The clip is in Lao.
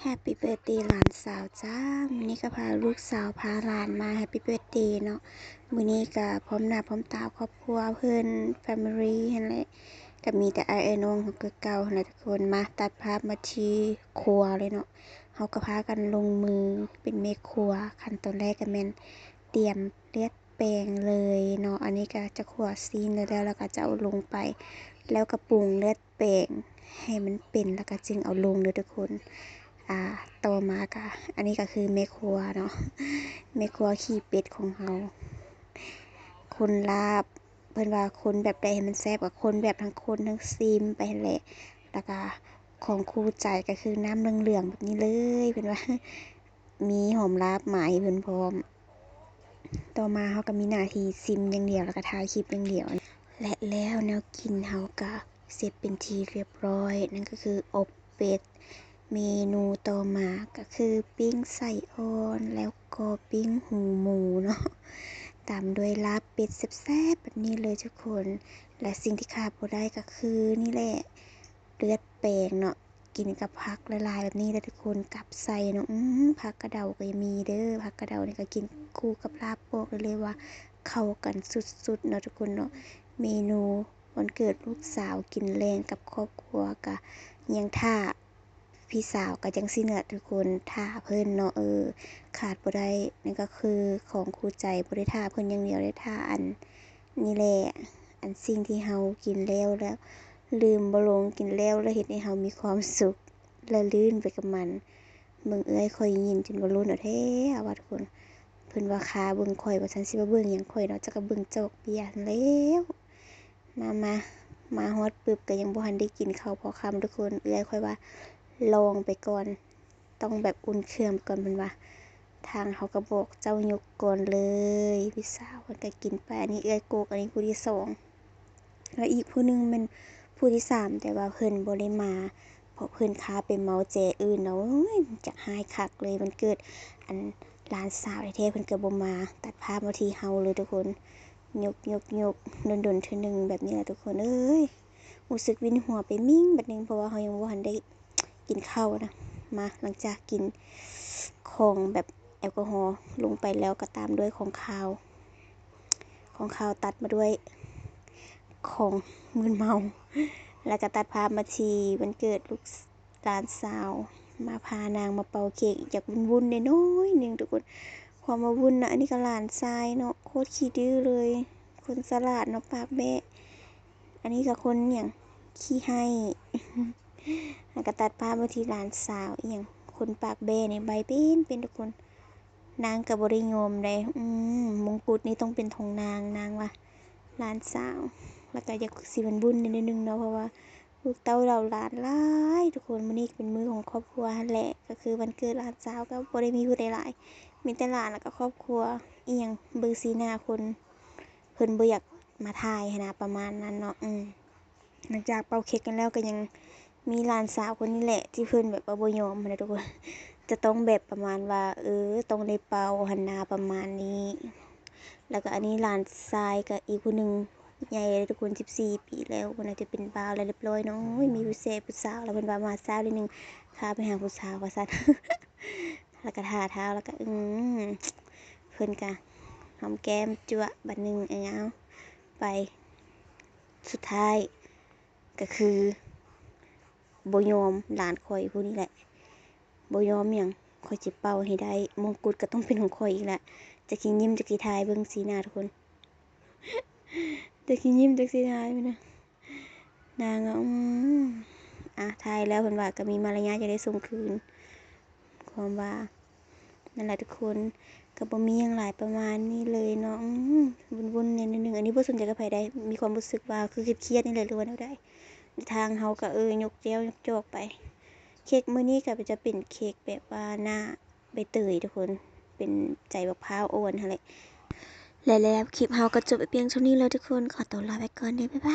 Happy birthday ຫຼານສາວຈ້າ. ມື້ນີ້ກໍພາລູກສາວພາຫຼານມາ Happy birthday ເນາະ. ມື້ນີ້ກໍພ້ອມໜ້າພ້ອມຕາຄອບຄົວເພິ່ນ family ຫັ້ນແຫຼະ, ກໍມີແຕ່ອ້າຍເອື້ອຍນ້ອງເຮົາຄືເກົ່າຫັ້ນແຫຼະທຸກຄົນ. ມາ ຕັດພາບມາທີ່ຄົວເລີຍເນາະ. ເຮົາກໍພາກັນລົງມືເປັນແມ່ຄົວ. ຂັ້ນຕອນແລກກໍແມ່ນຕຽມເລືອດ ແປງເລີຍເນາະ. ອັນນີ້ກໍຈະຂົ້ວຊີ້ນແລ້ວ ແລ້ວກໍຈະເອົາລົງໄປ ແລ້ວກໍປຸງເລືອດແປງໃຫ້ມັນເປັນ ແລ້ວກໍຈຶ່ງເອົາລົງເດີທຸກຄົນ. ອ່າ ຕໍ່ມາກໍ ອັນນີ້ກໍຄືແມ່ຄົວເນາະ, ແມ່ຄົວຂີ້ເປັດຂອງເຮົາ. ຄົນລາບ ເພິ່ນວ່າຄົນແບບໃດໃຫ້ມັນແຊບ ກໍຄົນແບບທັງຄົນທັງຊີມໄປຫັ້ນແຫຼະ. ແລ້ວກໍຂອງຄູ່ໃຈກໍຄືນ້ຳເຫຼືອງໆແບບນີ້ເລີຍ ເພິ່ນວ່າ. ມີຫອມລາບມາໃຫ້ເພິ່ນພ້ອມ. ຕໍ່ມາເຮົາກໍມີໜ້າທີ່ຊິມຢ່າງດຽວ ແລ້ວກໍຖ່າຍຄລິບຢ່າງດຽວ. ແລະ ແລ້ວແນວກິນເຮົາກໍເສັດເປັນທີ່ຮຽບຮ້ອຍ, ນັ້ນກໍຄືອົບເປັດ. ເມນູຕໍ່ມາກໍຄືປີ້ງໄສ້ອ່ອນ ແລ້ວກໍປີ້ງຫູໝູເນາະ, ຕາມດ້ວຍລາບເປັດແຊບໆແບບນີ້ເລີຍທຸກຄົນ. ແລະ ສິ່ງທີ່ຂາດບໍ່ໄດ້ກໍຄືນີ້ແຫຼະ ເລືອດແປງເນາະ. ກິນກັບຜັກຫຼາຍໆແບບນີ້ແຫຼະທຸກຄົນ, ກັບໄສ່ເນາະ. ອືມ ຜັກກະເດົາກໍຍັງມີເດີ, ຜັກກະເດົານີ້ກໍກິນຄູ່ກັບລາບ ບອກໄດ້ເລີຍວ່າເຂົ້າກັນສຸດໆເນາະທຸກຄົນເນາະ. ເມນູວັນເກີດລູກສາວກິນແລງກັບຄອບຄົວ ກະຍັງຖ້າ ພີ່ສາວກໍຈັ່ງຊີ້ແຫຼະທຸກຄົນ, ຖ້າເພິ່ນເນາະ. ເອີ ຂາດບໍ່ໄດ້ ນັ້ນກໍຄືຂອງຄູ່ໃຈ. ບໍ່ໄດ້ຖ້າເພິ່ນຢ່າງດຽວເດ້, ຖ້າອັນນີ້ແຫຼະ ອັນສິ່ງທີ່ເຮົາກິນແລ້ວ ແລ້ວລືມບໍ່ລົງ, ກິນແລ້ວ ແລ້ວເຮັດໃຫ້ເຮົາມີຄວາມສຸກ ແລະ ລື່ນໄປກັບມັນ. ເບິ່ງເອື້ອຍຂ້ອຍຍິນຈົນວ່າລຸ້ນເອົາແທ້ວ່າທຸກຄົນ, ເພິ່ນວ່າຄາເບິ່ງຂ້ອຍ ວ່າຊັ້ນ, ຊິວ່າເບິ່ງຫຍັງຂ້ອຍເນາະ, ຈັກກໍເບິ່ງຈອກເບຍຫັ້ນແລ້ວ. ມາ ມາ ມາຮອດປຶບກໍຍັງບໍ່ທັນໄດ້ກິນເຂົ້າພໍຄ່ຳທຸກຄົນ. ເອື້ອຍຂ້ອຍວ່າລອງໄປກ່ອນ, ຕ້ອງແບບອຸ່ນເຄື່ອງໄປກ່ອນເພິ່ນວ່າ. ທາງເຮົາກໍບອກເຈົ້າຍົກກ່ອນເລີຍ, ພີ່ສາວເພິ່ນກໍກິນໄປ. ອັນນີ້ເອື້ອຍກົກ, ອັນນີ້ຜູ້ທີສອງ. ແລ້ວອີກຜູ້ໜຶ່ງແມ່ນຜູ້ທີສາມ ແຕ່ວ່າເພິ່ນບໍ່ໄດ້ມາ ເພາະເພິ່ນຄາໄປເມົາແຈອື່ນເນາະ. ໂອ້ຍ ຈັກຮ້າຍຄັກເລີຍ, ວັນເກີດອັນຫຼານສາວແທ້ໆ ເພິ່ນກໍບໍ່ມາ. ຕັດພາບມາທີ່ເຮົາເລີຍທຸກຄົນ, ຍົກໆໆ ດົນໆເທື່ອໜຶ່ງແບບນີ້ແຫຼະທຸກຄົນເອີຍ. ຮູ້ສຶກວິນຫົວໄປມິ້ງບາດໜຶ່ງ ເພາະວ່າເຮົາຍັງບໍ່ທັນໄດ້ກິນເຂົ້ານະ. ມາ ຫຼັງຈາກກິນຂອງແບບແອລກໍຮໍລົງໄປແລ້ວ ກໍຕາມດ້ວຍຂອງຄາວ, ຂອງຄາວຕັດມາດ້ວຍຂອງມຶນເມົາ. ແລ້ວກໍຕັດພາບມາທີ່ວັນເກີດລູກ ຫຼານສາວ, ມາພານາງມາເປົ່າເຄ້ກ ຢາກວຸ້ນໆໜ້ອຍໆໜຶ່ງທຸກຄົນ. ຄວາມວ່າວຸ້ນນະ, ອັນນີ້ກໍຫຼານຊາຍເນາະ, ໂຄດຂີ້ດື້ເລີຍ, ຄົນສະຫຼາດເນາະ, ປາກແບ້. ອັນນີ້ກໍຄົນຫຍັງ ຂີ້ໄຫ້. ແລ້ວກໍຕັດພາບມາທີ່ຫຼານສາວ ອີຫຍັງ ຄົນປາກແບ້ນີ້ ໃບ້ເປັນໆທຸກຄົນ. ນາງກໍບໍ່ໄດ້ຍອມໃດ. ອືມ ມົງກຸດນີ້ຕ້ອງເປັນຂອງນາງ, ນາງວ່າ ຫຼານສາວ. ແລ້ວກໍຢາກຊິວຸ້ນໆໜ້ອຍໜຶ່ງເນາະ, ເພາະວ່າ ລູກເຕົ້າເຫຼົ່າຫຼານຫຼາຍທຸກຄົນ. ມື້ນີ້ເປັນມື້ຂອງຄອບຄົວຫັ້ນແຫຼະ, ກໍຄືວັນເກີດຫຼານສາວ ກໍບໍ່ໄດ້ມີຜູ້ໃດຫຼາຍ, ມີແຕ່ຫຼານ ແລ້ວກໍຄອບຄົວ. ອີຫຍັງ ເບິ່ງສີໜ້າຄົນ ເພິ່ນບໍ່ຢາກມາຖ່າຍຫັ້ນນະ, ປະມານນັ້ນເນາະ. ອືມ ຫຼັງຈາກເປົ່າເຄ້ກກັນແລ້ວ ກໍຍັງມີຫຼານສາວຄົນນີ້ແຫຼະ ທີ່ເພິ່ນແບບວ່າບໍ່ຍອມຫັ້ນນະທຸກຄົນ, ຈະຕ້ອງແບບປະມານວ່າ ເອີ ຕ້ອງໄດ້ເປົ່າຫັ້ນນະ ປະມານນີ້. ແລ້ວກໍອັນນີ້ຫຼານຊາຍ ກໍອີກຜູ້ໜຶ່ງ ໃຫຍ່ແລ້ວທຸກຄົນ ສິບສີ່ປີແລ້ວ, ເພິ່ນອາດຈະເປັນບ່າວແລ້ວຮຽບຮ້ອຍເນາະ. ໂອ້ຍ ມີຜູ້ແຊຜູ້ສາວແລ້ວ, ເພິ່ນວ່າມາຊາວໜ້ອຍໜຶ່ງ ພາໄປຫາຜູ້ສາວວ່າຊັ້ນ. ແລ້ວກໍທ່າທ້າວ ແລ້ວກໍ ອືມ ເພິ່ນກໍຫອມແກ້ມຈົວະບາດໜຶ່ງ. ເອົາ ເອົາ ໄປ ສຸດທ້າຍກໍຄືບໍ່ຍອມ, ຫຼານຂ້ອຍຜູ້ນີ້ແຫຼະ ບໍ່ຍອມຫຍັງ, ຂ້ອຍຊິເປົ່າໃຫ້ໄດ້, ມົງກຸດກໍຕ້ອງເປັນຂອງຂ້ອຍອີກລະ. ຈັກຊິຍິ້ມຈັກຊິຖ່າຍ, ເບິ່ງສີໜ້າທຸກຄົນ. ຈັກຊິຍິ້ມຈັກຊິຖ່າຍພຸ້ນນະ. ນາງວ່າ ອືມ ອ່າ ຖ່າຍແລ້ວ ເພິ່ນວ່າກໍມີມາລະຍາດ ຈະໄດ້ສົ່ງຄືນ. ຄວາມວ່າ ນັ້ນແຫຼະທຸກຄົນ, ກໍບໍ່ມີຫຍັງຫຼາຍ ປະມານນີ້ເລີຍເນາະ. ອືມ ວຸ້ນໆແດ່ໜ້ອຍໜຶ່ງ. ອັນນີ້ບໍ່ສົນໃຈກັບໃຜໃດ, ມີຄວາມຮູ້ສຶກວ່າຄືຄຽດໆນີ້ແຫຼະ ຫຼືວ່າແນວໃດ. ທາງເຮົາກໍ ເອີ ຍົກແຈວຍົກຈອກໄປ. ເຄ້ກມື້ນີ້ກໍຈະເປັນເຄ້ກແບບວ່າໜ້າ ໃບເຕີຍທຸກຄົນ, ເປັນໃຈບັກພ້າວອ່ອນຫັ້ນແຫຼະ. ແລະ ແລ້ວຄລິບເຮົາກໍຈົບໄປພຽງເທົ່ານີ້ເລີຍທຸກຄົນ, ຂໍຕົວລາໄປກ່ອນເດີ ບາຍບາຍ.